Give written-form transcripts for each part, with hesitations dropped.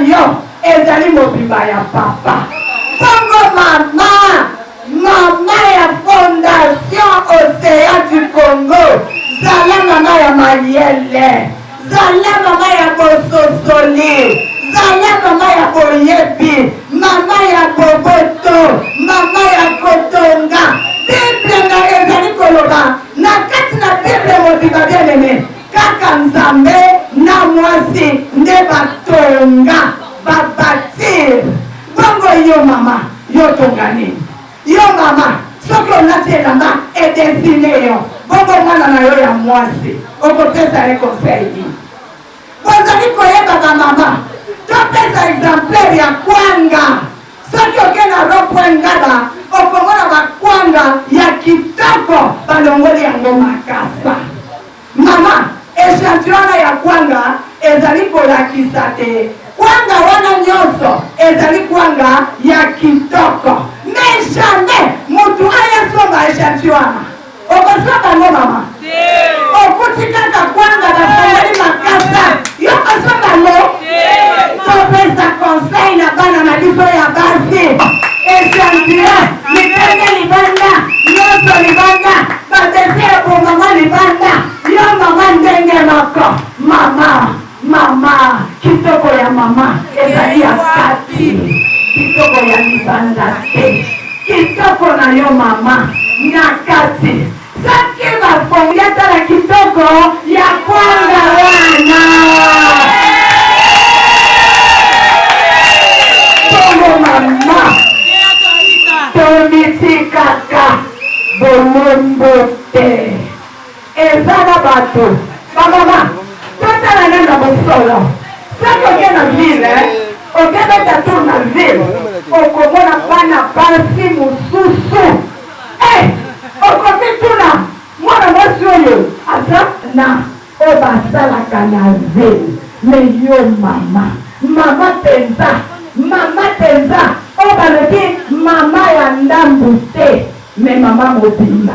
yo ezali mobimba ya papa. Bongo mama, mama ya Fondation Ocean du Congo, zala mama ya mayele, zala mama ya bososoli, zala mama ya boyebi, mama ya boboto, mama ya kotonga. Bible na ezali koloba na kati na Bible mobimba, bien aime, kaka Nzambe na mwasi nde batonga, ba batir. Bongo yo mama, yo tonga nini? Yo mama, soki olati elamba edesine yo, bongo mwana na yo ya mwasi okopesa ye conseil nini? Bozali koyeba ba mama, topesa exemplaire ya kwanga. Soki oke na rond point Ngaba, okomona ba kwanga ya kitoko balongoli yango makasa. Mama, echantillon wana ya kwanga ezali kolakisa te kwanga wana nyonso ezali kwanga ya kitoko. Mais jamais mutu aya somba echantillon wana. Okosomba yango mama? Okuti kaka kwanga bafongoli makasa, yo okosomba yango? Topesa conseil na bana na biso ya basi, echantillon mipende libanda, nyonso libanda, badesi ya bomama libanda, yo mama ndenge moko. Mama, mama, kitoko ya mama ezali ya kati, kitoko ya libanda te. Kitoko na yo mama na kati. Soki bafongi atala kitoko ya kwanga wana. Bongo mama, tomitikaka bolombo te. Eza na bato ba mama, totala nanu na bosolo. Soki oke na ville, oke beta tour na ville, okomona bana basi mosusu. Eh, okomituna mwana mwasi oyo aza na oyo basalaka na ville. Mais yo mama, mama penza, mama penza, oyo balobi mama ya ndambu te, mais mama mobimba.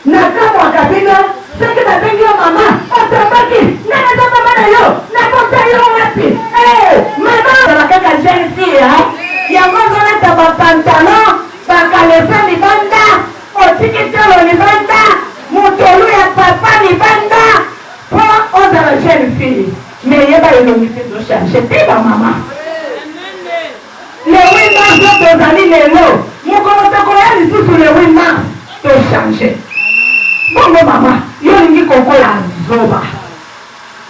Nakamwaka bino soki babengi yo mama otombaki nga naza mama na yo nabota yo wapi eh mama ozala kaka jeune fille hein yango ozolata ba pantalon ba caleçon libanda otiki tolo libanda mutolu ya papa libanda po ozala jeune fille mais yeba elongi pe ezo change te ba mama. Le 8 mars oyo tozali lelo, mokolo tokoya lisusu le 8 mars to changer. Bongo mama, yo olingi kokola zoba.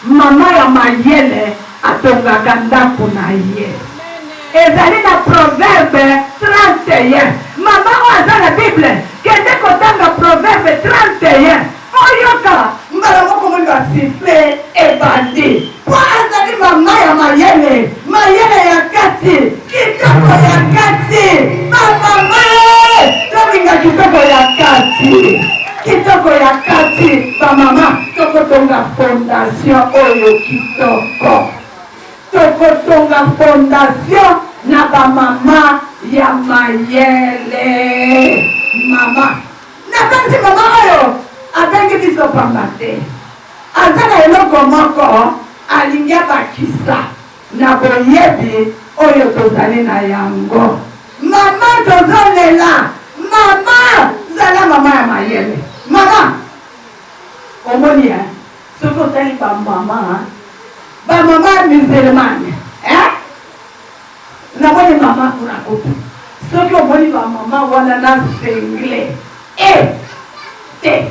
Mama ya mayele atongaka ndako na ye. Ezali na Proverbe 31. Mama oyo aza na Bible, kende kotanga Proverbe 31. Oyoka mbala moko omoni ba sifflet ebandi po azali mama ya mayele, mayele ya kati, kitoko ya kati. Ba mama ee, tolinga kitoko ya kati, kitoko ya kati. Ba mama, tokotonga fondation oyo kitoko, tokotonga fondation na ba mama ya mayele. Mama Nakanisi mama oyo abengi biso pamba te. Aza na eloko moko alingi abakisa na boyebi oyo tozali na yango. Mama tozolela, mama zala mama ya mayele. Mama omoni hein, soki otali ba mama, ba mama musulmane hein, Namoni mama kuna kutu soki omoni ba mama wana na sengle e te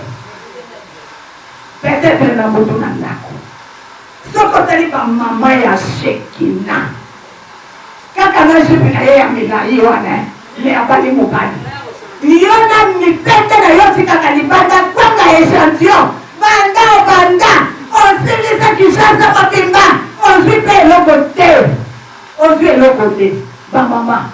peut-être na butu na ndako soki otali ba mama ya shekina kaka na jupe na ye ya milai wana me abali mobali yo na mipete na yo tikaka libanda kwanga echantillon banda obanda osilisa Kinshasa mobimba ozwi mpe eloko te. Ozwi eloko te ba mama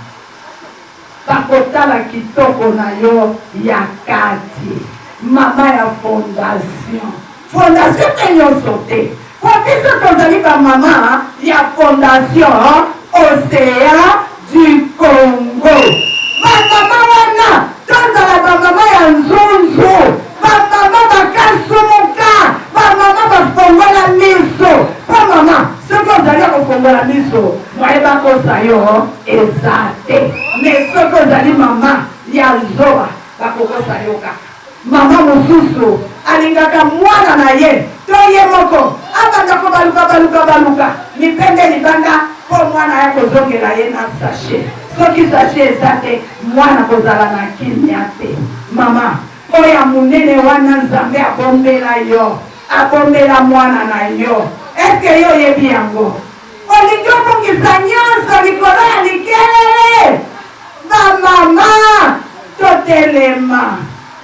bakotala kitoko na yo ya kati mama ya fondation fondation pe nionso te po biso tozali ba mama ya fondation ocean du Congo ba mama wana tozala ba mama ya nzunzu ba mama bakasumuka ba mama bafongola miso po mama soki ozali ya kofongola. Kofongola miso, moyen bakosa yo eza te. Mais soki ozali mama ya zoba, bakokosa yo kaka. Mama mosusu alingaka mwana na ye to ye moko abanda kobaluka baluka baluka mipende libanda mpo mwana aya kozongela ye na sachet. Soki sachet eza te, mwana akozala na kimia te. Mama, oyo ya monene wana Nzambe abombela yo, abombela mwana na yo. Est-ce yo oyebi yango? Olingi obungisa nyonso likolo ya likelele? Ba mama totelema.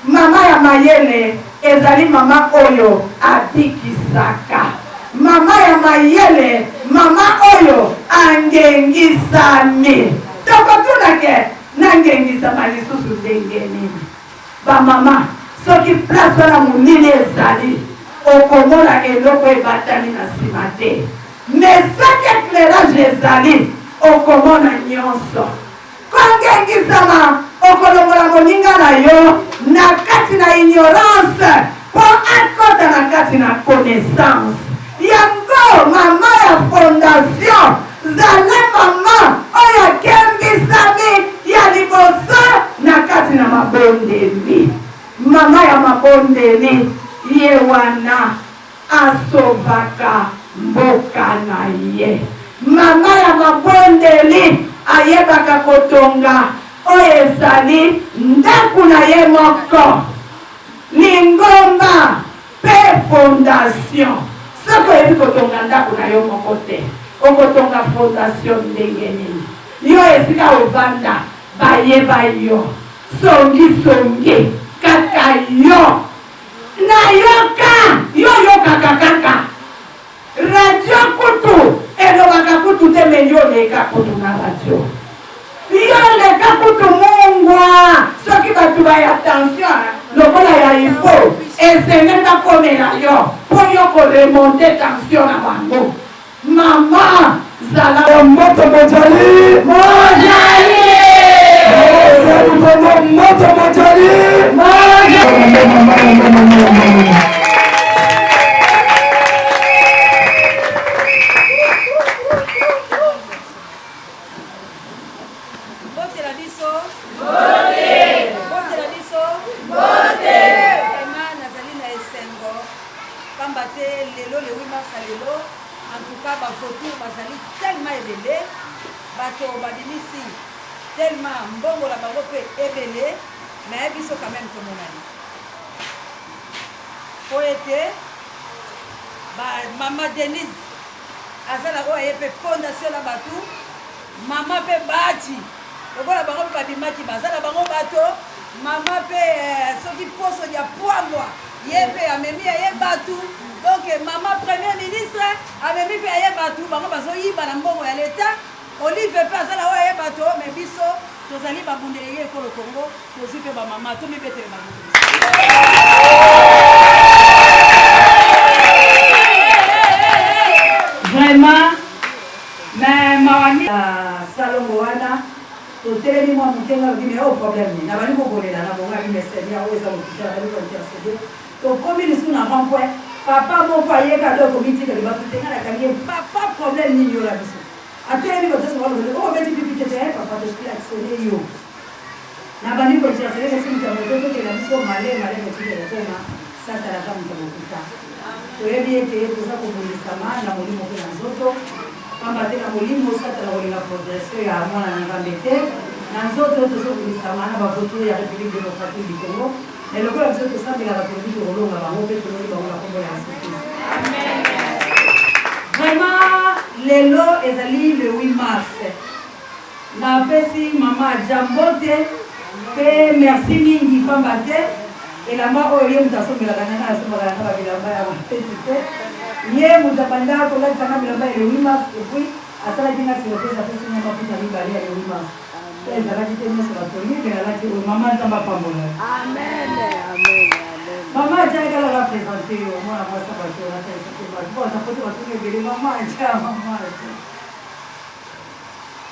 Mama ya mayele ezali mama oyo abikisaka. Mama ya mayele, mama oyo angengisami. Tokotuna ke nangengisama lisusu ndenge nini? Ba mama, soki place wana molili ezali, okomona eloko ebatami na nsima te. Mais soki eclairage ezali, okomona nyonso. Kongengisama, okolongola moninga na yo na kati na ignorance mpo akota na kati na connaissance. Yango mama ya fondation, zala mama oyo akembisami ya liboso na kati na mabondeli. Mama ya mabondeli ye wana asovaka mboka na ye. Mama ya mabondeli ayebaka kotonga oyo ezali ndako na ye moko, lingomba mpe fondation. Soki oyebi kotonga ndako na yo moko te, okotonga fondation ndenge nini? Yo esika ovanda bayeba yo songi songi kaka yo. Nayoka yo oyokaka kaka radio kutu elobaka kutu te mais yo oleka kutu na radio yo oleka kutu mungwa soki bato ba ya tension lokola ya hypo esengeli bakomela yo mpo yo ko remonter tension na bango. Mama zala moto mojali mojali moto mojali. Mbote na biso. Mbote. Mbote na biso. Mbote. Vraiment nazali na esengo pamba te lelo le 8 mars ya lelo en tout cas ba vautours bazali tellement ebele bato babimisi tellement mbongo na bango mpe ebele mais biso quand même tomonani mpo ete ba mama Denise aza na oyo aye mpe fondation na bato Mama pe Bahati lokola bango pe babimaki baza na bango bato mama pe eh, soki poso ya pwangwa ye pe amemi ya ye bato donc mama premier ministre amemi pe ya ye bato bango bazoyiba na mbongo ya leta olive pe aza na oyo ya ye bato me biso tozali babundeli ye ekolo Congo tozwi pe bamama tomibetele bango. Vraiment Mais mawa mingi na salongo wana totelemi mwa moke nga lobi mais oyo problème nini nabandi kokolela na bongo abi mais seigneur oyo eza lokuta nabandi ko interceder tokomi lisusu na rond point papa moko ayeka do komitika libaku te nga nakangi ye papa problème nini yo na biso atelemi bato nyonso balobi oyo obeti pipi te te papa toklaxone yo nabandi ko interceder neti moto ya moto tokenda biso male male kotikela koma satana aza moto ya lokuta Toyebi ete toza kobundisama na molimo mpe na nzoto, pamba te na molimo Satana akolinga progression ya mwana na Nzambe te. Na nzoto tozobundisama na ba vautours ya Republique democratique du Congo, mais lokola biso tosambelaka tolobi tokolonga bango mpe tolongi bango na kombo ya Yesu Christ. Vraiment lelo ezali le 8 mars. Napesi mama Adja mbote pe merci mingi pamba te elamba oyo ye moto asombelaka nga, nga nasombaka na nga ba bilamba ya ba feti te, ye moto abanda kolatisa nga bilamba ya le 8 mars et puis asalaki nga surprise apesi nga maputa mibale ya le 8 mars pe ezalaki te nionso batoni mais nalati oyo mama Nzambe apambola yo. Mama Adja kala na presente yo mwana mwasi ya bato nakanisa te bato bato poto batuni ebele mama Adja mama Adja.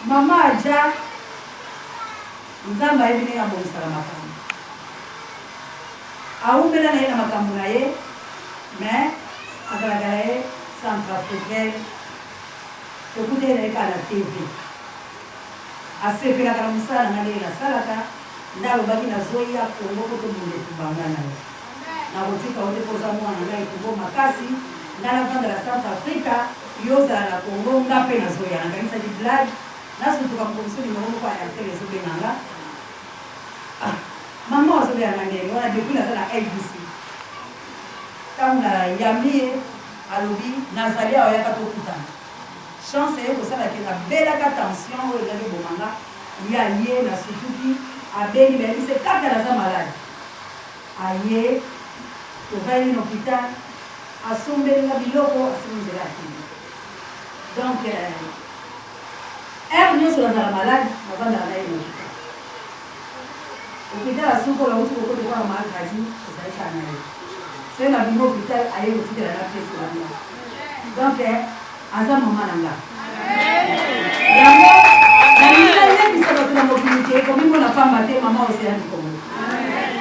Maman Adja, Nzambe ayebi ndenge abongisaka makambo. Awumela na ye na makambo na ye, mais azalaka na ye centrafricaine. Tokutani na ye kaka na TV. Asepelaka na mosala na ngai ndenge nasalaka, nde alobaki nazoya Congo mpo tobunda etumba ngai na yo. Nakotika yo te mpo oza mwana na ngai etumba oyo makasi, ngai navanda na Centre Africa, yo ozala na Congo, nga mpe nazoya. Nakanisaki blague, nasutuka mokolo mosusu numero moko ya Airtel ezobenga nga. Ah, mama azobenga nga ndenge wana depuis naza na LDC. Tango na yambi ye, alobi nazali awa yaka tokutana. Chance eye kosala ke na belaka tension oyo elingaki eboma nga, ye aye na sutuki, abengi bayebisi ye kaka naza malade. Aye tovandi na hopital, asombeli nga biloko, asimbi nzela akende. Donc heure nionso nazala malade navandaka na ye na hopital. Hopital ya suka oyo awuti kokota epai ya ma Grady ezali kaka na ye. Soki nabimi hopital aye kotikela nga pièce wana. Donc aza mama na nga. Yango nalingi nayebisa bato na mokili ke komimona pamba te mama Ocean du Congo.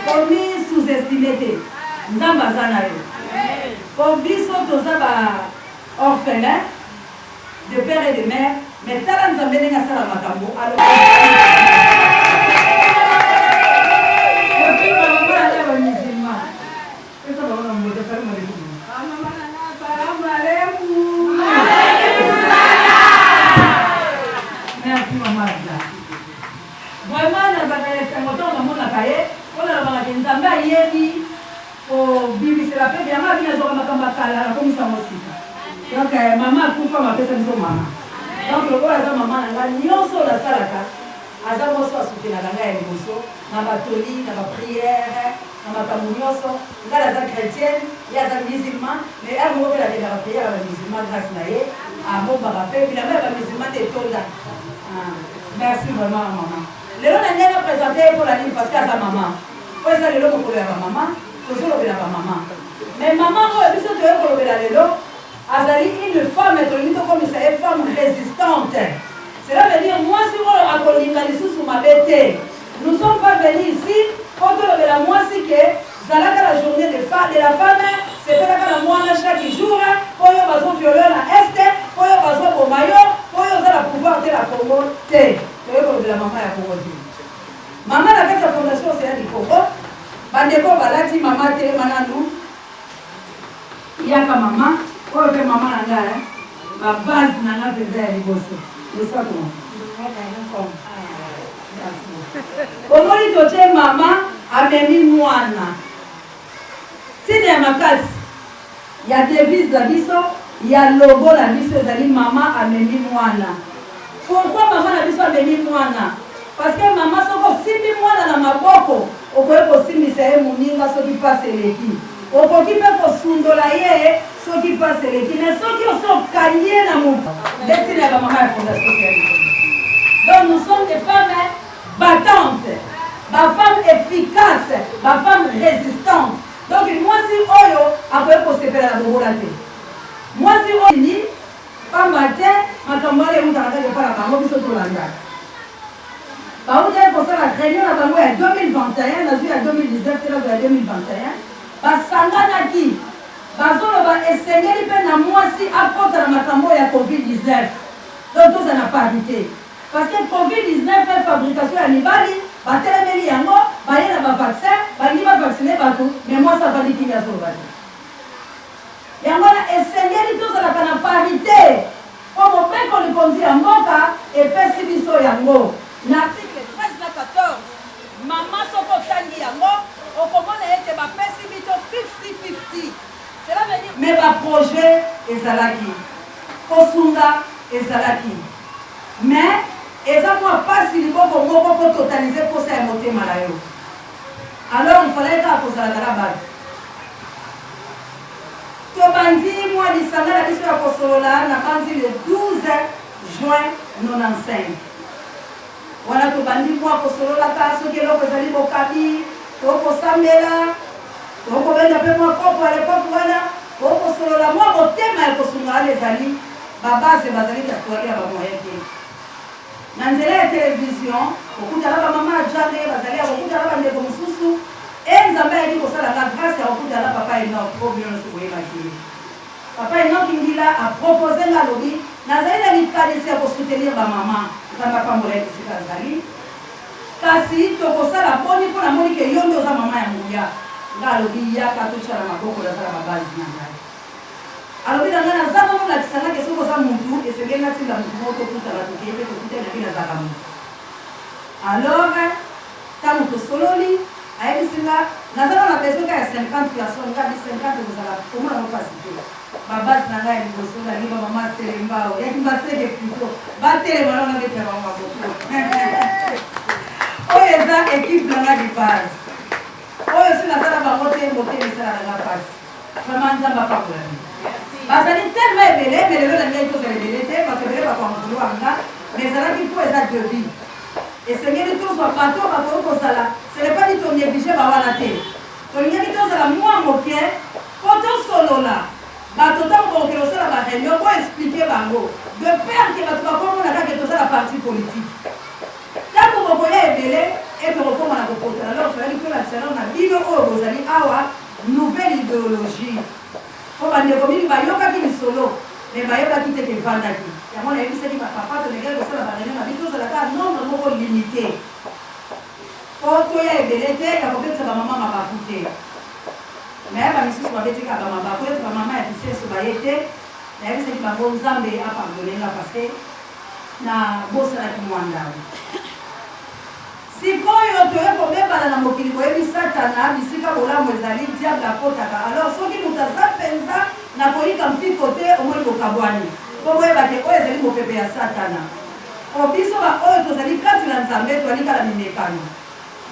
Komi sous-estimer te. Nzambe aza na yo. Po biso toza ba orphelins de père et de mère mais tala nzambe ndenge asala makambo Merci maman Adja. Vraiment nazalaka na esengo ntango namonaka ye mpo nalobaka ke Nzambe ayebi Kobimisela pe yango abi nazwaka makambo ya kala nakomisa yango sika donc mama akufa ma apesa biso mama donc lokola aza mama na nga nionso oyo nasalaka aza mwasi oyo asutenaka nga ya liboso na ba toli na ba prière na makambo nionso nga naza chretienne ye aza musulman mais heure moko pe nakendaka prière ya ba musulman grace na ye abombaka pe bilamba ya ba musulman nde etonda merci vraiment mama lelo na ndenge na presente ye pona nini parce que aza mama Oyo eza lelo mokolo ya ba mama, tozolobela ba mama. Mais mama oyo biso toye kolobela lelo azali une femme, tolingi tokomisa ye femme resistante. Cela veut dire mwasi oyo akolinga lisusu mabe te. Nous sommes pas venus ici po tolobela mwasi ke zalaka la journée de, fa, de la femme, sepelaka na mwana chaque jour, po yo bazo viole yo na est, po yo bazo boma yo, po yo oza na pouvoir te na Congo te. Toye kolobela mama ya Congo te. Mama na kati ya fondation Ocean du Congo, ba ndeko oyo balati mama telema nanu, yaka mama, oyo pe mama na nga eh, ba base na nga penza ya liboso. Losako mama. Omoni totie mama amemi mwana. Tina ya makasi ya devise na biso ya logo na biso ezali mama amemi mwana. Pourquoi mama na biso amemi mwana? Parce que mama soki osimbi mwana na maboko okoki kosimbisa ye moninga soki pasi eleki. Okoki pe kosundola ye soki pasi eleki. Mais soki osi okangi ye na moto nde tina ya ba mama ya fondation Océan du Congo. Donc nous sommes des femmes battantes, ba femmes efficaces, ba femmes resistantes. Donc mwasi oyo akoki kosepela na bobola te. Mwasi oyo ni pamba te makambo wana eutaka kaka epai na bango, biso tolandaka. Bautaki kosala reunion na bango ya 2021, nazwi ya 2019 te, nazwa ya 2021. Basanganaki bazoloba esengeli mpe na mwasi akota na makambo oyo ya covid-19, donc tozala na parite. Parce que covid 19 fabrication ya mibali batelemeli yango baye na ba vaccin balingi ba vacciner batu mais mwasi avandi kimia azoloba te. Yango wana esengeli tozalaka na parite po mobeko likonzi ya mboka epesi biso yango na article 13 na 14 mama soki otangi yango okomona ete bapesi bito 50 50 cela veut dire Mais ba projets ezalaki, kosunga ezalaki. Mais eza mua pasi liboko moko ko totaliser posa ya motema na yo. Alors il fallait kaka kozalaka na batu. Tobandi mua lisanga na biso ya kosolola nabanzi le 12 juin 95. Wana tobandi mua kosololaka soki eloko ezali bokabi, to kosambela, to kobenda pe mua kopo à l'epoque wana, to kosolola mua motema ya kosunga wana ezali. Ba base bazali kasi tozalaki na ba moyen te. Na nzela ya television, kokuta na ba mama Adja ndenge bazali ya kokuta na ba ndeko mosusu, et Nzambe ayaki kosala nga grace ya kokuta na papa Enoch oyo bino nionso boyebaki ye. Papa Enoch Ngila a proposer nga alobi. Nazali na likanisi ya ko soutenir ba mama. Nzambe apambola ye bisika azali. Kasi tokosala boni mpo namoni ke yo nde oza mama ya nguya. Nga alobi yaka totiana maboko naza na ba base na ngai. Alobi na ngai naza nanu olakisa ngai ke soki oza mutu esengeli natinda mutu moko tokutana tokei mpe tokutani nabi nazalaka mutu. Alors tango tosololi ayebisi nga naza nanu na besoin kaka ya 50 personnes nga abi 50 ekozala komona ngo pasi te. Ba base na ngai ya liboso nalingi ba mama Selembao ya Kimbaseke plutot batelema nanu nabetela bango maboko. Oyo eza equipe na ngai de base. Oyo soki naza na bango te motema esalaka nga pasi. Vraiment Nzambe apambola bino. Bazali tellement ebele mais lelo nalingaki tozala ebele te, bato ebele bako en vouloir nga mais ezalaki mpo eza debut. Esengeli tozwa bato oyo bakoki kozala, ce n'est pas dit to negliger ba wana te. Tolingaki tozala mua moke mpo tosolola, bato tango bokokende kosala ba reunion bo expliquer bango de peur que bato bakomona kaka que toza na parti politique. Tango bokoya ebele et tokokoma na kopotana alors fallaki tolakisa nano na bino oyo bozali awa nouvelle ideologie po ba ndeko mingi bayokaki lisolo mais bayebaki te ke evandaki. Yango nayebisaki ba papa tomekaki kosala ba reunion na biso tozala kaka nombre moko limite po toya ebele te ya kobetisa ba mama mabaku te. Mais ba misusu babeti kaka ba mabaku neti ba mama ya kisenso baye te. Nayebisaki bango Nzambe a pardonner nga parce que Na bosanaki mwa ndambo. Sikoyo toye kobebana na mokili boyebi satana bisika bolamu ezali diable akotaka alors soki moto aza penza na koyika mpiko te omoni bokabwani po boyeba ke oyo ezali mopepe ya satana po biso ba oyo tozali kati na Nzambe toali kala mimekano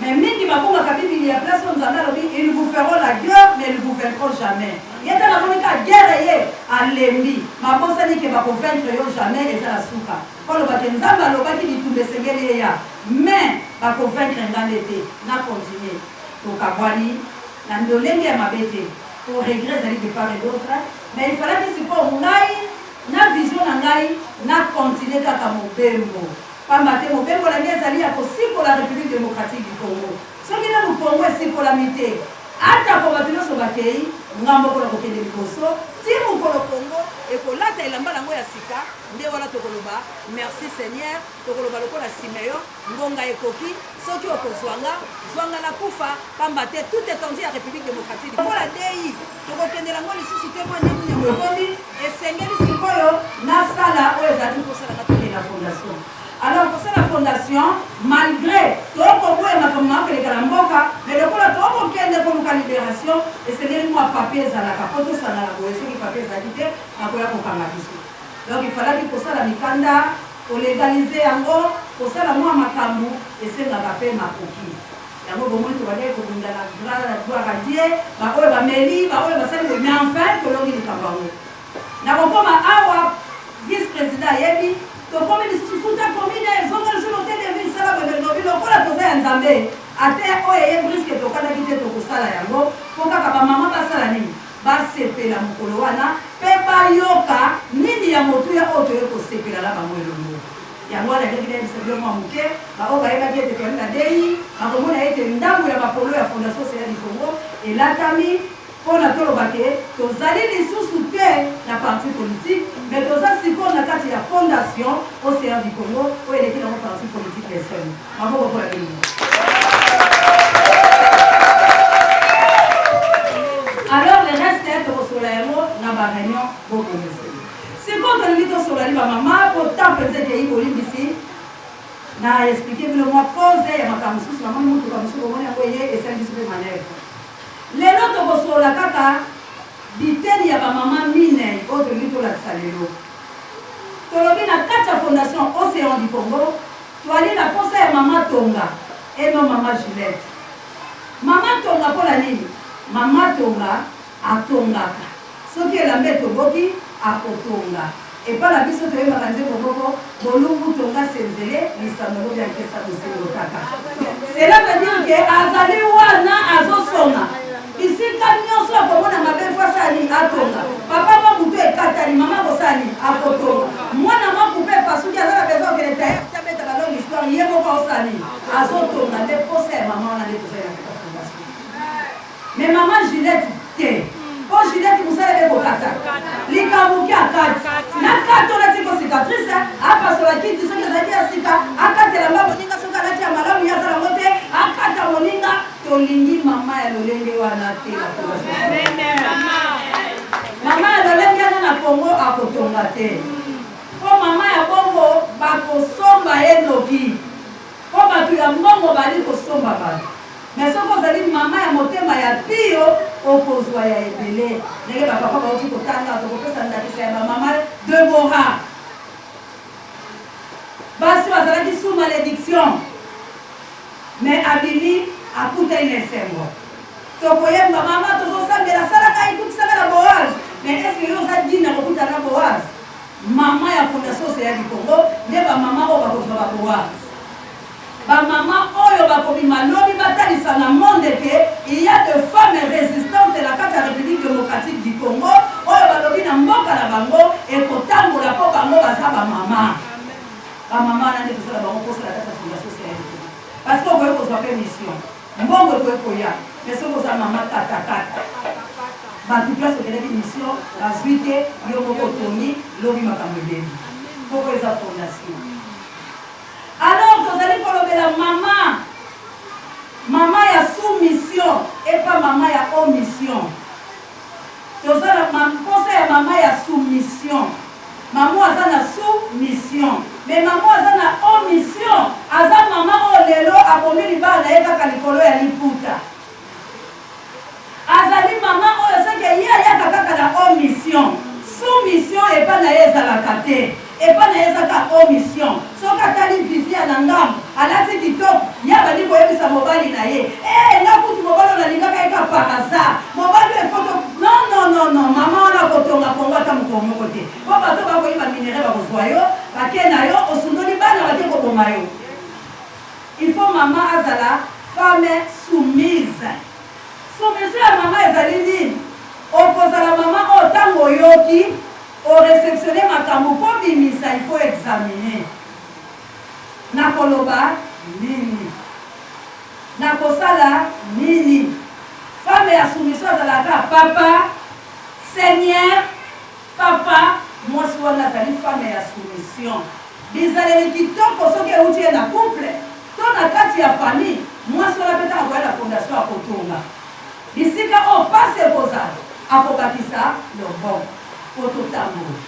Mais mingi babungaka bibilia place oyo Nzambe alobi ils vous feront la guerre mais ils vous vaincront jamais. Ye tango amoni kaka guerre eye alembi mais abosani ke bako vaincre yo jamais eza na suka. Po aloba ke Nzambe alobaki bitumba esengeli eya mais bako vaincre nga nde te na continuer. Tokabwani na ndolenge ya mabe te po regret ezali de part et d'autre mais il fallaki sikoyo ngai na vision na ngai na continuer kaka mobembo. Pamba te mobembo na ngai ezali ya kosikola Republique democratique du Congo. Soki nanu Congo esikolami te, atako bato nionso bakeyi, nga moko nakokende liboso tii mokolo Congo ekolata elamba na yango ya sika, nde wana tokoloba, Merci Seigneur, tokoloba lokola Simeon, ngonga ekoki, soki okozua nga, zua nga nakufa, pamba te toute etendue ya Republique democratique du Lokola dei, tokokendela yango lisusu te, mwa nyamunyamu ekomi, esengeli sikoyo nasala oyo ezalaki mposa na nga, tokende na fondation. Alors kosala fondation, malgre tokoboya makambo makoleka na mboka, mais lokola tokokende koluka liberation, esengeli mwa papier ezalaka mpo tosangana boye, soki papier ezalaki te, bakoya kokanga biso. Donc il fallaki kosala mikanda, ko legaliser yango, kosala mwa makambo esengaka mpe makoki. Yango bomoni tobandaki kobunda na gloire à Dieu, ba oyo bameli, ba oyo basali boye, mais enfin tolongi likambo yango. Nakokoma awa vice president ayebi, tokomi lisusu futa commune, zonga lisusu na hotel de ville, sala boye, mais lobi lokola toza ya Nzambe, ata oyo eye brusque tokanaki te tokosala yango po kaka ba mama basala nini? Basepela mokolo wana pe bayoka nini ya motuya oyo toye kosepela na bango elongo. Yango wana nalingaki nayebisa bino mwa moke, ba oyo bayebaki ete toyali na dei, bakomona ete ndambo ya ba polo ya Fondation Ocean du Congo elatami mpo na toloba ke tozali lisusu te na parti politique, mais toza sikoyo na kati ya Fondation Ocean du Congo oyo eleki nango parti politique ya esengo. Maboko mpo na bino. Alors le reste tokosolola yango na ba reunion bokomeseni. Sikoyo tolingi tosolola ni ba mama po temps penza ekeyi bolimbisi na expliquer bino mwa cause ya makambo mosusu namoni motuka mosusu bomoni yango eye esali biso mpe manœuvre. Lelo tokosolola kaka biteni ya ba mama minei oyo tolingi tolakisa lelo. Tolobi na kati ya fondation Ocean du Congo toali na posa ya mama Tonga et non mama Julette. Mama Tonga mpo na nini? Mama Tonga atongaka. Soki elamba etoboki, akotonga. Epa na biso toyembaka nzembo moko, Bolumbu tonga senzele, lisano lobi ya nkesa bosembo kaka. Cela veut dire que azali wana azosonga. Bisika nionso akomona mabe faut asala nini? Atonga. Papa mwa butu ekatani, mama akosala nini? Akotonga. Mwana mwa kupe epasuki aza na besoin ya kokende tailleur te abeta ba longue histoire, ye moko aosala nini? Azotonga. Nde posa ya mama wana nde tozali na kati ya fondation. Mais maman Juliette te. Po Juliette musala ebe kokata. Likambo ki akati. Na kati ona ti ko se. sika, akata elamba moninga soki alati ya malamu ye aza nango te, akata moninga. Tolingi mama ya lolenge wana te na Mama ya lolenge wana na Congo akotonga te. Mpo mama ya bongo bakosomba ye noki. Mpo bato ya mbongo bali kosomba bato. Mais soki ozali mama ya motema ya pio, okozwa ya ebele. Ndenge ba papa bauti kotanga, tokopesa ndakisa ya ba mama Deborah. Basi bazalaki sous malediction. Mais abimi akutani na esengo. Tokoyemba mama tozosambela sala ngai kutisaka na Boaz. Mais est-ce que yo oza digne ya kokutana na Boaz? Mama ya Fondation Océan du Congo nde ba mama oyo bakozwa ba Boaz. Ba mama oyo bakobima lobi batalisa na monde que il y a de femmes resistantes na kati ya Republique democratique du Congo oyo balobi na mboka na bango ekotambola mpo bango baza ba mama. Ba mama wana nde toza na bango posa na kati ya Fondation Océan du Congo. Parce que okoki kozwa mpe mission, mbongo ekoki koya, mais soki oza mama kata kata, bato place okendaki mission bazwi te, yo moko otongi, lobi makambo ebebi. Mpo oyo eza fondation. Alors tozali kolobela mama, mama ya sous mission et pas mama ya omission. Toza na mposa ya mama ya soumission. Mama aza na sous mission, mais mama aza na omission, aza mama oyo lelo abomi libala na ye kaka likolo ya liputa. Azali mama oyo soki ye ayaka kaka na omission, soumission epa na ye ezalaka te. Epa na ye ezaka omission. Soki atali vizia na ngambo, alati kitoko, ye abandi koyebisa mobali na ye, eh, nga kutu mobali oyo nalingaka ye kaka par hasard. Mobali oyo efoto. Non, non, non, non, mama wana akotonga Congo ata mokolo moko te. Po bato bakoyiba minerais bakozwa yo, bake na yo, osundoli bana bake koboma yo. Il faut mama azala femme soumise. Soumission ya mama ezali nini? Okozala mama oyo ntango oyoki, o receptionner makambo, mpo bimisa, il faut examiner. Nakoloba nini? Nakosala nini? Femme ya soumission azalaka papa, seigneur, papa. Mwasi wana azali femme ya soumission. Bizaleli kitoko soki euti ye na couple to na kati ya famille, mwasi wana mpe ntango akoya na fondation akotonga. Bisika oyo pasi ekozala, akobakisa loboko po totambola.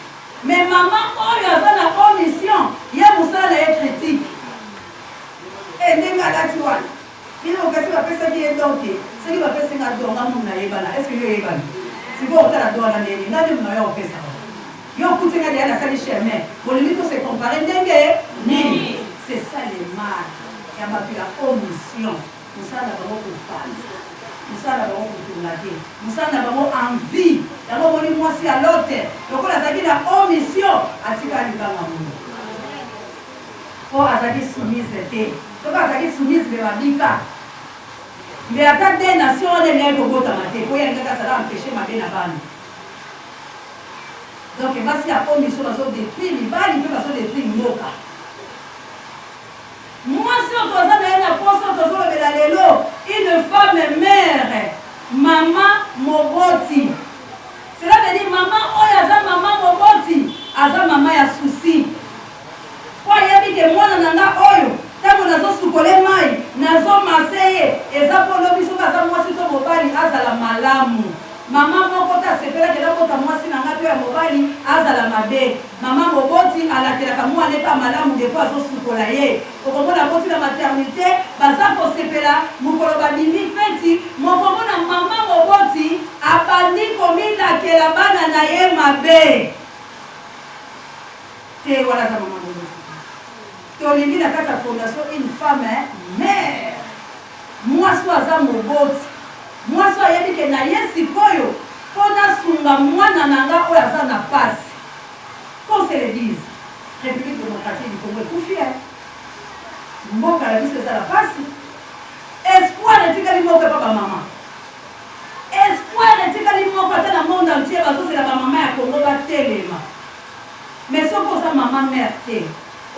Mais mama oyo aza na omission, ye mosala na ye critique. E ndenge alati wana, bino kasi bapesaki ye don te. Soki bapesi nga don, nga mumu nayebana. Est ce que yo oyebani? Sikoyo otala don wana ndenge nga nde mumu na yo opesa yo okuti nga deya nasali chemin, bolingi to se comparer ndenge nini? C'est ça le mal ya bato ya omission. Mosala na bango kopanza, mosala na bango kotonga te, mosala na bango envie. Yango omoni mwasi ya Lote lokola azalaki na omission, atikala libanga molo mpo azalaki soumise te. Soki azalaki soumise, mbe babika mbe ata de nation wana elingaki kobotama te, mpo ye alingaki azala empêche mabe na bana. Donc basi ya omission bazodétruire mibali mpe bazodétruire mboka. Mwasi oyo toza na ye na poso tozolobela lelo, une femme mère, mama moboti. Cela veut dire mama oyo aza mama moboti, aza mama ya souci, po ayebi ke mwana na nga oyo, ntango nazosukole mai, nazomasser ye, eza mpo lobi soki aza mwasi to mobali azala malamu. Mama moko te asepelaki nabota mwasi na nga to ya mobali azala mabe. Mama moboti alakelaka mwana eka malamu depuis azosukola ye. Okomona boti na maternité baza kosepela mokolo babimi feti, mokomona mama moboti abandi komilakela bana na ye mabe te. Wana aza mama moboti. Tolingi na kati ya fondation une femme mère, mwasi oyo aza moboti, mwasi oyo ayebi ke na ye sikoyo mpo nasunga mwana na nga oyo aza na pasi. Qu'on se le dise, République démocratique du Congo ekufi. Mboka na biso eza na pasi. Espoir etikali moko epa bamama, espoir etikali moko. Ata na monde entier bazozela bamama ya Congo batelema. Mais soki oza mama mère te,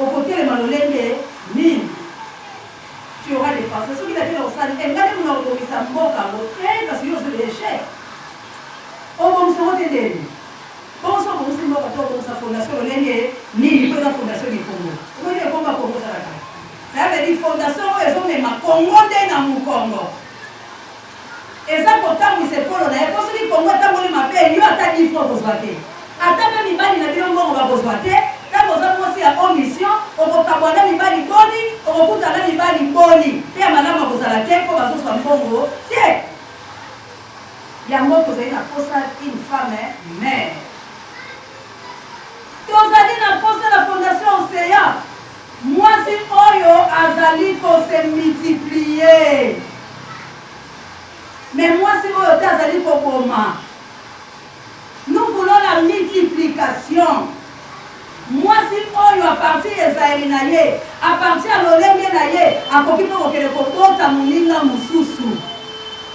okotelema lolenge nini? Tu auras des pensées, soki nakende kosala e ngai nde mona kobongisa mboka yango te, parce que yo ozoli échec, obongisa yango te. Ndeni bongo so obongisi mboka to obongisa fondation lolenge nini? Mpo eza Fondation du Congo, omoni ekomba Congo. Congo nde na mokongo. Eza kotambwisa ekolo na ye po soki Congo etamboli mabe yo ata 10 francs okozwa te. Ata pe mibali na bino mbongo bakozwa te, tango oza mwasi ya haut mission okokabwana na mibali boni, okokutana na mibali boni pe ya malamu akozala te po bazozwa mbongo te. Yango tozali na posa une femme mère. Tozali na posa na fondation Ocean mwasi oyo azali ko se multiplier mais mwasi oyo te azali koboma. Nous voulons la multiplication. Mwasi oyo à partir ya ezaleli na ye, à partir ya lolenge na ye, akoki mpe kokende kobota moninga mosusu.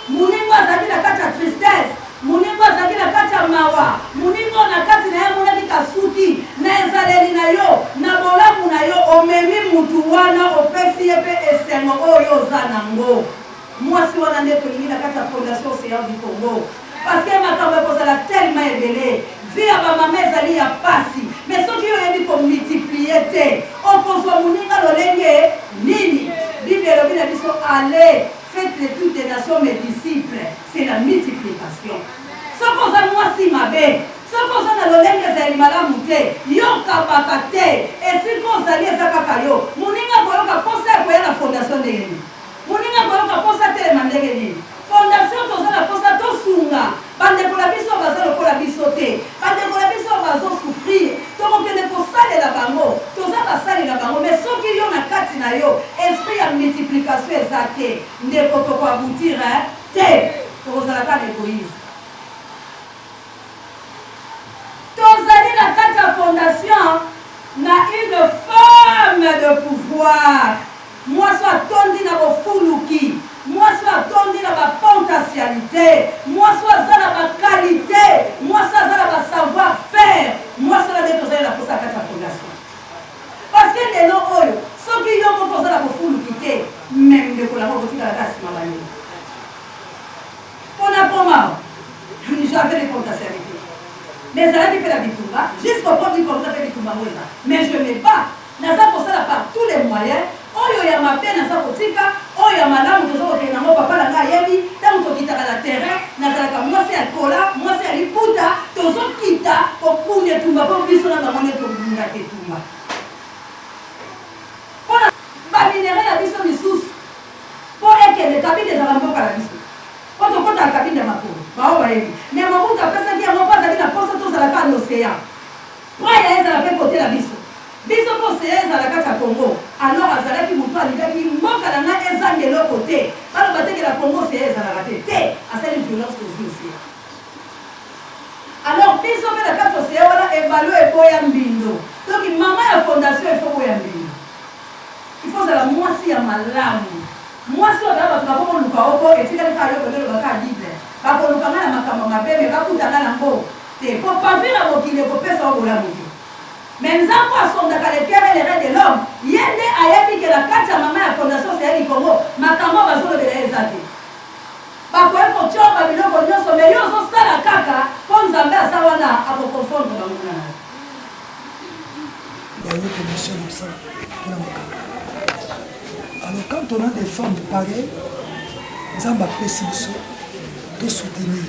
Moninga oyo azalaki na kati ya tristesse, moninga oyo azalaki na kati ya mawa, moninga oyo na kati na ye amonaki kasuki, na ezaleli na yo, na bolamu na yo, omemi mutu wana, opesi ye mpe esengo oyo yo oza nango. Mwasi wana nde tolingi na kati ya fondation Ocean du Congo. Parce que makambo ekozala tellement ebele. Vie ya ba mama ezali ya pasi. Mais soki yo oyebi ko multiplier te, okozwa moninga lolenge nini? Bible elobi na biso allez, faites de toutes les nations mes disciples. C'est la multiplication. Soki oza mwasi mabe, soki oza na lolenge ezaleli malamu te, yo okabaka te, esika ozali eza kaka yo. Moninga akoyoka posa ya koya na fondation ndenge nini? Moninga akoyoka posa atelema ndenge nini? Fondation toza na posa tosunga ba ndeko na biso oyo baza lokola biso te, ba ndeko na biso oyo bazo souffrir, tokokende kosalela bango, toza basali na bango mais soki yo na kati na yo esprit ya multiplication eza te ndeko toko aboutir te, tokozala kaka na egoisme. Tozali na kati ya fondation na une femme de pouvoir. Mwasi oyo atondi na bofuluki, mwasi oyo atondi na ba potentialites, mwasi oyo aza na ba qualites, mwasi oyo aza na ba savoir faire, mwasi wana nde tozali na posa na kati ya fondation. Parce que lelo oyo soki yo moko oza na bofuluki te, mais ndeko na nga okotikala kaka sima ba ndeko. Pona koma j'avais des potentialites mais ezalaki pe na bitumba jusqu'au point du contrat pe bitumba yango eza mais je me bats. Naza kosala par tous les moyens, oyo ya mabe naza kotika, oyo ya malamu toza kokende nango, papa na nga ayebi, tango tokitaka na terrain, nazalaka mwasi ya kola, mwasi ya liputa, tozo kita kobunda etumba po biso na bango nde tobundaka etumba. Pona ba minerais na biso misusu po ekende, Kabinda ezalaka mboka na biso, po tokotaka Kabinda makolo, baoyo bayebi, mais Mobutu apesaki yango po azali na posa tozala kaka na ocean. Praya ezala pe cote na biso. Biso pe ocean ezala kati ya Congo. Alors azalaki mutu alingaki mboka na nga ezanga eloko te. Baloba te ke na Congo ocean ezalaka te. Te! Asali violence tozui ocean. Alors biso pe na kati ocean wana ebale oyo eboya mbindo. Donc mama ya fondation il faut oboya mbindo. Il faut ozala mwasi ya malamu. Mwasi oyo ata batu bako koluka yo po etikali kaka yo kende oloba kaka bible. Bakoluka nga na makambo ya mabe mais bakuta nga na ngo te po pavure ya mokili ekopesa yo bolamu te. Mais Nzambe oyo asondaka le coeur et le rein de l'homme ye nde ayebi ke na kati ya mama ya fondation Ocean du Congo makambo oyo bazolobela ye eza te. Bakoki kotiomba biloko nionso mais yo ozosala kaka po Nzambe aza wana ako confondre banguna na yo. Yango commission na osala mpona makambo. Alors quand on a des femmes pareilles, Nzambe apesi biso to soutenir.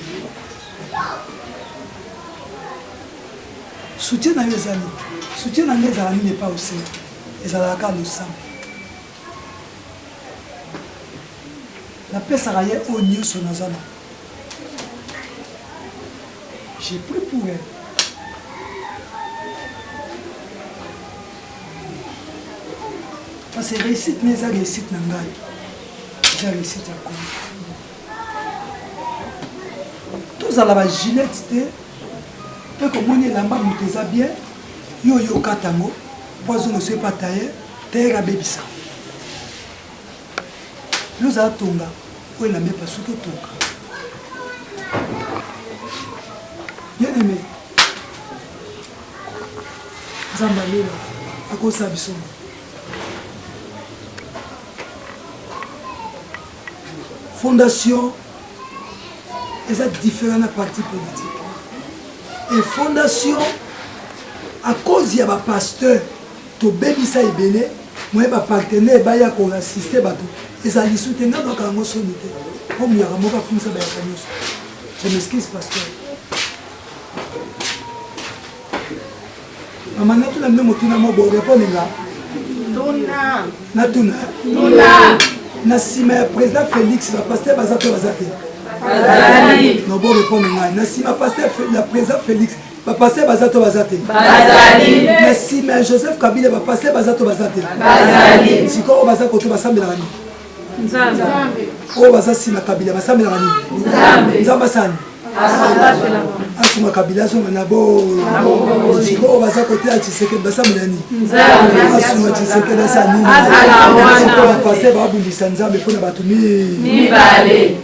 Soutien na yo eza nini? Soutien na ngai ezala nini epai osenga? Ezalaka kaka losambo. Napesaka ye oyo nyonso naza na. J'ai pris pour elle. Parce que réussite na eza réussite na ngai. Eza réussite ya Congo. Tozala ba gilette te mpe komoni elamba moto eza bien yo oyo okata yango mpo azonga so epa tailleur tailleur abebisa yo ozala tonga oyo elamba epasuki otonga bien aimé nzambe alela akosala biso Fondation eza différent na parti politique. Et fondation à cause ya ba pasteur tobebisa ebele moye ba partenaire baya ko assister bato. Eza lisu te, nga kaka yango soni te. Po muyaka moko afingisa bayaka nyonso. Je m'excuse pasteur. Mama natuna bino motuna mo bo répondre nga. Tuna. Natuna. Tuna. Na nsima ya président Félix ba pasteur baza to baza te. Bazali. No bo répondre ngai. Na nsima pasteur ya président Félix ba pasteur baza to baza te. Bazali. Na nsima ya Joseph Kabila ba pasteur baza to baza te. Bazali. Sikoyo baza koto basambelaka nini? Nzambe. Oyo baza nsima Kabila basambelaka nini? Nzambe. Nzambe asani. Asunga Kabila azonga na bo sikoyo baza kote ya Tshisekedi basambela nini? Asunga Tshisekedi asala nini? Sikoyo ba pasteur babundisa Nzambe mpo na bato mibale.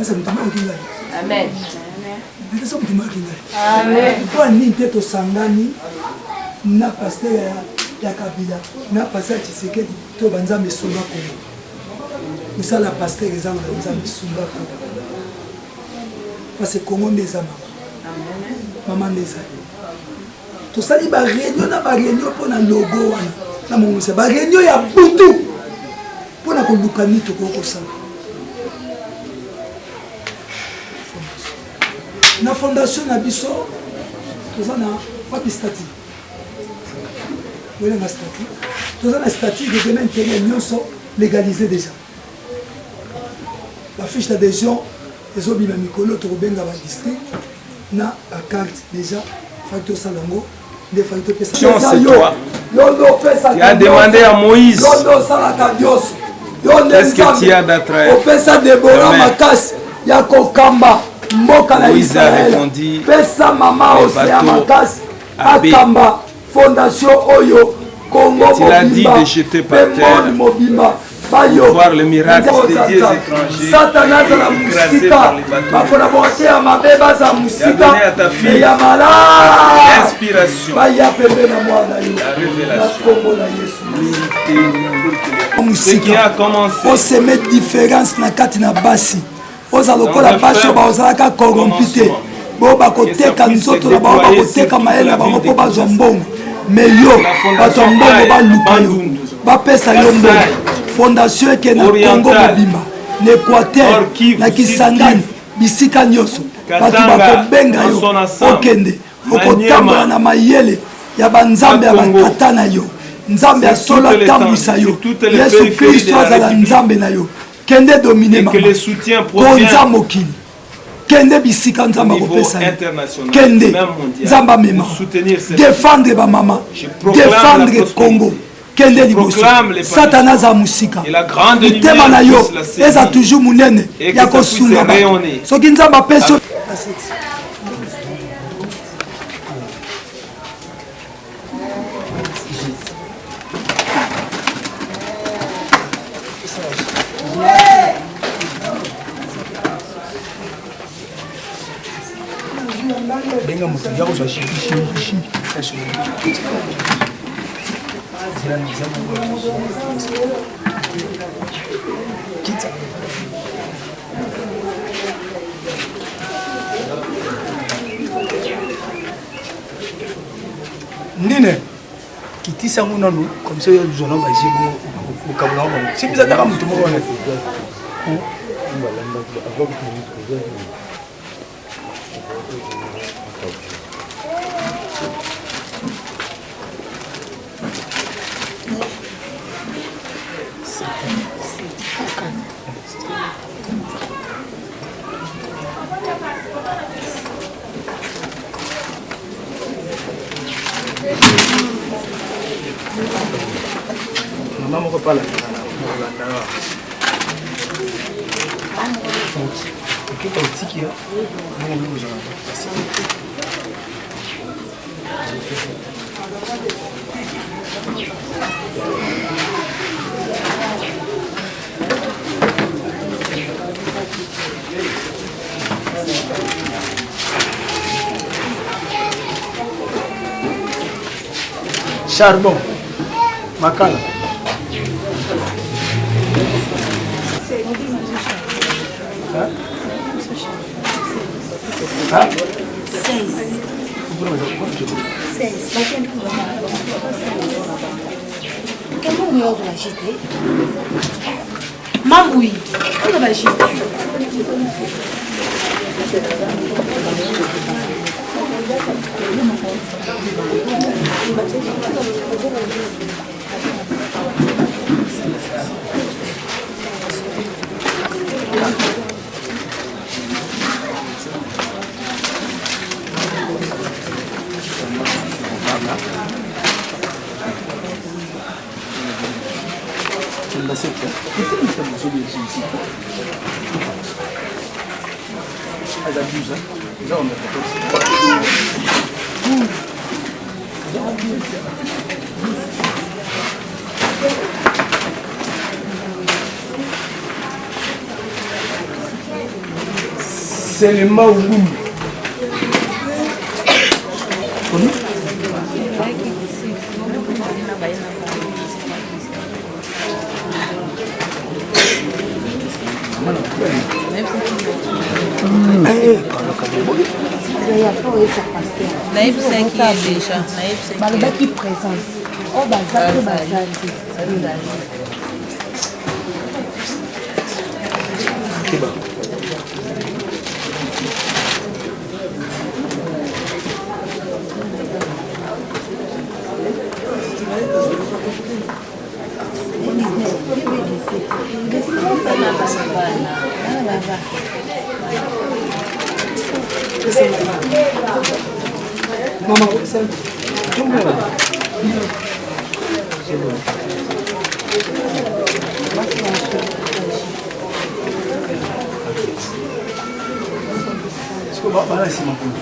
Oza moto mayoki ngai. Amen. Eza moto mayoki ngai. Amen. Mpo nini te tosangani na pasteur ya Kabila na pasteur ya Tshisekedi to ba Nzambe sunga Kongo. Mosala ya pasteur eza na Nzambe sunga Kongo. Parce que Kongo nde eza mama. Mama nde ezali. Tosali ba réunion na ba réunion mpo na logo wana na mongomisa ba réunion ya butu mpo na koluka nini tokoki kosala. Na fondation na biso toza na wapi statut? Oyelanga statut. Toza na statut règlement intérieur nyonso légalisé déjà. Ba fiche d'adhésion ezobima mikolo tokobenga ba district na ba carte déjà faki tosala yango nde faki topesa. C'est toi. Yo nde opesaka Tu as demandé à Moïse. Yo nde osalaka nyonso. Yo nde Qu'est-ce que tu as Nzambe d'attraire? opesa Debora Amen. makasi ya kokamba mboka na Moïse a Israël. répondu, Pesa mama les Océan bateaux makasi à B. akamba fondation oyo Congo Et il a dit mobimba de jeter par pe terre monde mobimba bayo. pour voir le miracle Nzambe des dieux Nzambe. étrangers Satana azala écrasés mosika. par les bateaux. Bakona bote ya mabe baza mosika. donné à ta fille Mais ya malade. L'inspiration. Baya pembe na mwana yo. La révélation. Na kombo na Yesu. Ce qui a commencé. Oseme différence na kati na basi. Oza lokola Dans un basi oyo faible bazalaka corrompu te. commencement. Bo bakoteka Que ça puisse nzoto se na bango, déployer bakoteka sur mayele toute na la bango ville mpo de bazwa Kinshasa. mbongo. Mais yo, La fondation bato ya mbongo Aïe, baluka yo. Bandundu. Bapesa yo Kasai. mbongo. Fondation eke na Congo Oriental. mobimba, na Équateur, Nord Kivu, na Sud Kisangani, Kivu. bisika nyonso. Bato Katanga, bakobenga dans yo, son ensemble. okende, Maniema. okotambola na mayele ya banzambe ya Congo. batata na yo. Nzambe ya Sur solo toutes les atambwisa tentes, yo. sur toutes les Yesu périphéries Kristo de la azala République. Nzambe na yo. Kende domine Et que mama. le soutien provient Konza mokili. Kende bisika Nzambe au niveau akopesa yo. international, Kende. même mondial, Nzambe amema. pour soutenir cette Défendre ba mama. Je proclame la Défendre prospérité. Congo. Kende Je liboso. proclame les Satana aza mosika. Et la grande Motema lumière na yo puisse la saisir. eza toujours monene Et que ya ça puisse kosunga bato. rayonner. Soki Nzambe apesi yo Benga moto ya kozwa shi shi shi. Kita. Nini? Kitisa yango nanu comme ça oyo ozwa na baje bongo okabola yango bango. Soki eza kaka moto moko wana te. Mama moko pala na kolanda okita otiki ya bongo okoki kozwa na kasi. Charbon, makala. Hein? Hein? 16. Comment on la JT? Mambui, oyo ba jus. Aza 12 eza on 14. Selema Ubundu. Nayebisaki ye deja, nayebisaki. Balobaki présence oyo baza mpe baza te. Bana nsima kuna.